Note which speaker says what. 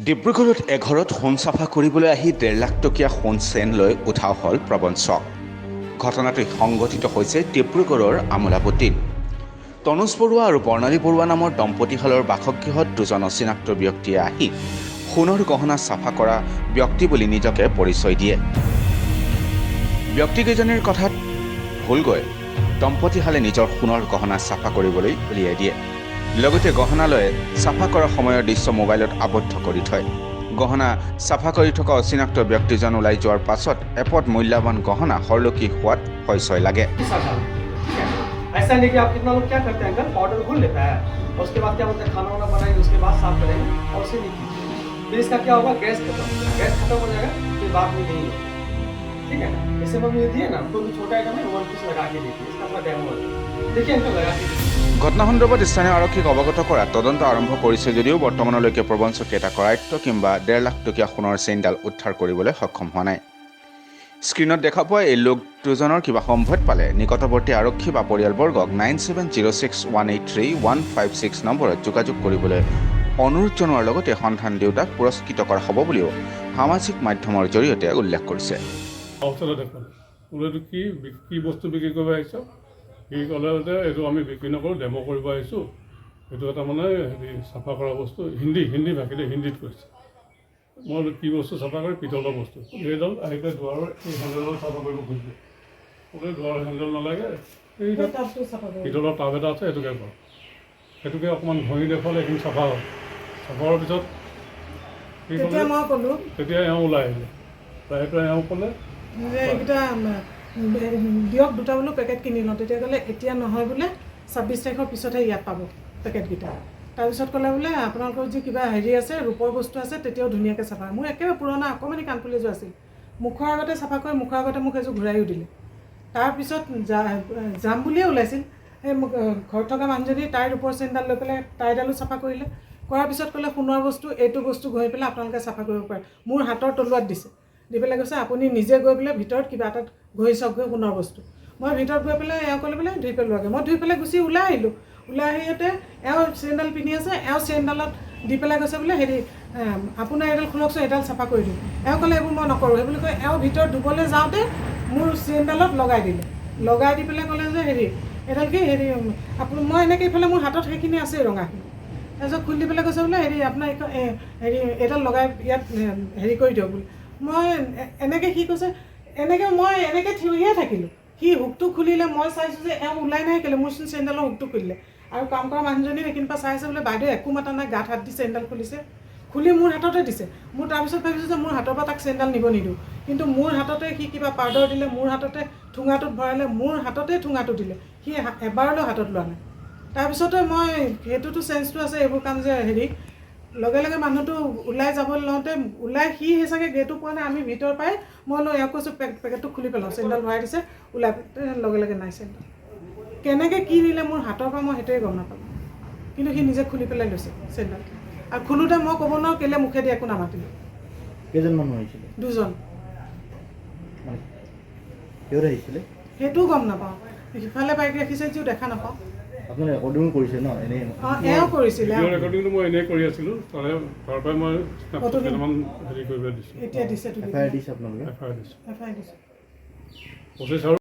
Speaker 1: ডিব্ৰুগড়ত এঘৰত সোণ চাফা কৰিবলৈ আহি 1.5 লাখ টকীয়া সোণ চেইন লৈ উধাও হ'ল প্ৰবঞ্চক। ঘটনাটো সংঘটিত হৈছে ডিব্ৰুগড়ৰ আমোলাপট্টিত। তনুজ বৰুৱা আৰু বৰ্ণালী বৰুৱা নামৰ দম্পতীহালৰ বাসগৃহত দুজন অচিনাক্ত ব্যক্তিয়ে আহি সোণৰ গহনা চাফা কৰা ব্যক্তি বুলি নিজকে পৰিচয় দিয়ে। ব্যক্তিকেইজনীৰ কথাত ভোল গৈ দম্পতীহালে নিজৰ সোণৰ গহনা চাফা কৰিবলৈ উলিয়াই দিয়ে। লগতে গহনা লৈ চাফা কৰাৰ সময়ৰ দৃশ্য মোবাইলত আবদ্ধ কৰি থয়। গহনা চাফা কৰি থকা অচিনাক্ত ব্যক্তিজন ওলাই যোৱাৰ পাছত এপদ মূল্যৱান গহনা হৰলুকি হোৱাত হইচই লাগে।
Speaker 2: साथ डालो, ठीक है? ऐसा नहीं कि आप कितना लोग क्या करते हैं अंकल, पाउडर घोल लेता है और उसके बाद क्या बोलते हैं, खाना वाना बनाएंगे, उसके बाद साफ करेंगे और उसे नहीं कीजिए। फिर इसका क्या होगा? गैस खत्म हो जाएगा। गैस खत्म हो जाएगा, फिर बाद में नहीं होगा, ठीक है ना? जैसे मम्मी ये दिए ना, कोई भी छोटा आइटम है, वन पीस लगा के देखिए। इसका थोड़ा डेमो है, देखिए अंकल, लगा के देखिए।
Speaker 1: ঘটনা সন্দৰ্ভত স্থানীয় আৰক্ষীক অৱগত কৰাত তদন্ত আৰম্ভ কৰিছে যদিও বৰ্তমানলৈকে প্ৰবঞ্চক কেইটা কৰায়ত্ব কিম্বা 1.5 লাখ টকীয়া সোণৰ চেইনডাল উদ্ধাৰ কৰিবলৈ সক্ষম হোৱা নাই। স্ক্ৰীণত দেখা পোৱা এই লোক দুজনৰ কিবা সম্ভেদ পালে নিকটৱৰ্তী আৰক্ষী বা পৰিয়ালবৰ্গক 9706183156 নম্বৰত যোগাযোগ কৰিবলৈ অনুৰোধ জনোৱাৰ লগতে সন্ধান দিওঁতাক পুৰস্কৃত কৰা হ'ব বুলিও সামাজিক মাধ্যমৰ জৰিয়তে উল্লেখ কৰিছে।
Speaker 3: অৱস্থাটো দেখুৱালে। বোলো, এইটো কি কি বস্তু বিক্ৰী কৰিব আহিছ? সি ক'লে যে এইটো আমি বিক্ৰী নকৰোঁ, ডেম' কৰিব আহিছোঁ। এইটো এটা মানে হেৰি চাফা কৰা বস্তু। হিন্দী হিন্দী ভাষীতে হিন্দীত কৈছে। মই বোলো, কি বস্তু চাফা কৰি? পিতলৰ বস্তু। সেইডাল আহি পেলাই দুৱাৰৰ এই হেণ্ডেলডাল চাফা কৰিব খুজিলে। বোলে, দুৱাৰৰ হেণ্ডেল নালাগে, এই তাত পিতলৰ টাব এটা আছে, সেইটোকে কৰ। সেইটোকে অকণমান ঘঁহি দেখুৱালে এইখিনি চাফা হ'ল। চাফা হোৱাৰ পিছত সি ক'লে
Speaker 4: তেতিয়া মই ক'লোঁ।
Speaker 3: তেতিয়া এওঁ ওলাই আহিলে। ওলাই আহি পেলাই এওঁ ক'লে
Speaker 4: যে এইকেইটা দিয়ক দুটা বোলো, পেকেট কিনি লওঁ। তেতিয়া ক'লে, এতিয়া নহয় বোলে, 26 তাৰিখৰ পিছতহে ইয়াত পাব পেকেটকেইটা। তাৰপিছত ক'লে বোলে, আপোনালোকৰ যি কিবা হেৰি আছে, ৰূপৰ বস্তু আছে, তেতিয়াও ধুনীয়াকৈ চাফা। মোৰ একেবাৰে পুৰণা অকণমানি কাণফুলি এযোৰ আছিল। মুখৰ আগতে চাফা কৰি মুখৰ আগতে মোক এযোৰ ঘূৰাইও দিলে। তাৰপিছত যাম বুলিয়ে ওলাইছিল। সেই মোক ঘৰত থকা মানুহজনী তাইৰ ৰূপৰ চেইনডাল লৈ পেলাই তাইডালো চাফা কৰিলে। কৰাৰ পিছত ক'লে, সোণৰ বস্তু এইটো বস্তু ঘঁহি পেলাই আপোনালোকে চাফা কৰিব পাৰে। মোৰ হাতৰ তলুৱাত দিছে। দি পেলাই কৈছে, আপুনি নিজে গৈ পেলাই ভিতৰত কিবা এটাত ঘঁহি চাওক গৈ সোণৰ বস্তু। মই ভিতৰত গৈ পেলাই এওঁ ক'লে বোলে, ধুই পেলোৱাগৈ। মই ধুই পেলাই গুচি ওলাই আহিলোঁ। ওলাই আহিতে এওঁ চেইনডাল পিন্ধি আছে। এওঁ চেইনডালত দি পেলাই কৈছে বোলে, হেৰি আপোনাৰ এইডাল খোলকচোন, এইডাল চাফা কৰি দিওঁ। এওঁ ক'লে, এইবোৰ মই নকৰোঁ সেই বুলি কৈ এওঁ ভিতৰত ধুবলৈ যাওঁতে মোৰ চেইনডালত লগাই দিলে। লগাই দি পেলাই ক'লে যে হেৰি এইডাল কি হেৰি আপুনি। মই এনেকৈ ইফালে মোৰ হাতত সেইখিনি আছেই ৰঙাখিনি। তাৰপিছত খুলি দি পেলাই কৈছে বোলে, হেৰি আপোনাৰ এইখন হেৰি এইডাল লগাই ইয়াত হেৰি কৰি দিয়ক বোলে। মই এনেকৈ সি কৈছে, এনেকৈ মই এনেকৈ থিয়হিয়ে থাকিলোঁ। সি হুকটো খুলিলে। মই চাইছোঁ যে এওঁ ওলাই নাই কেলৈ, মোৰচোন চেইনডালৰ হুকটো খুলিলে। আৰু কাম কৰা মানুহজনী সেইখিনিৰ পৰা চাই আছে বোলে, বাইদেউ একো মাতা নাই, গাত হাত দি চেইনডাল খুলিছে, খুলি মোৰ হাততে দিছে। মোৰ তাৰপিছত ভাবিছোঁ যে মোৰ হাতৰ পৰা তাক চেইনডাল নিব নিদিওঁ। কিন্তু মোৰ হাততে সি কিবা পাউডাৰ দিলে, মোৰ হাততে ঠোঙাটোত ভৰালে, মোৰ হাততে ঠোঙাটো দিলে। সি এবাৰলৈও হাতত লোৱা নাই। তাৰপিছতে মই সেইটোতো চেঞ্চটো আছে এইবোৰ কাম যে হেৰি লগে লগে মানুহটো ওলাই যাবলৈ লওঁতে ওলাই সি সেই চাগে গেটো পোৱা নাই। আমি ভিতৰ পাই মই লৈ এওঁক কৈছোঁ, পেকেটটো খুলি পেলাওঁ, চেইনডাল ভৰাই দিছে। ওলাই লগে লগে নাই চেইনডাল। কেনেকৈ কি নিলে মোৰ হাতৰ পৰা মই সেইটোৱে গম নাপালোঁ। কিন্তু সি নিজে খুলি পেলাই লৈছে চেইনডাল। আৰু খোলোতে মই ক'ব নোৱাৰোঁ কেলৈ মুখেদি একো নামাতিলোঁ।
Speaker 5: কেইজন মানুহ আহিছিলে?
Speaker 4: দুজন।
Speaker 5: মানে কিহত আহিছিলে?
Speaker 4: সেইটোও গম নাপাওঁ। সিফালে বাইক ৰাখিছে যদিও দেখা নাপাওঁ।
Speaker 5: আপুনি ৰেকৰ্ডিঙো কৰিছে ন এনেই?
Speaker 4: অঁ, এওঁ কৰিছিলে।
Speaker 3: ভিডিঅ' ৰেকৰ্ডিংটো মই এনেই কৰি আছিলোঁ। তাৰ পৰাই মই স্নেপশ্বট
Speaker 4: ফটো
Speaker 3: কেইটামান হেৰি কৰিবলৈ দিছোঁ।
Speaker 4: এতিয়া দিছে তুলি।
Speaker 5: এফ I R দিছে আপোনালোকে?
Speaker 3: এফ I R দিছোঁ।
Speaker 4: এফ I R দিছোঁ।
Speaker 3: 25 আৰু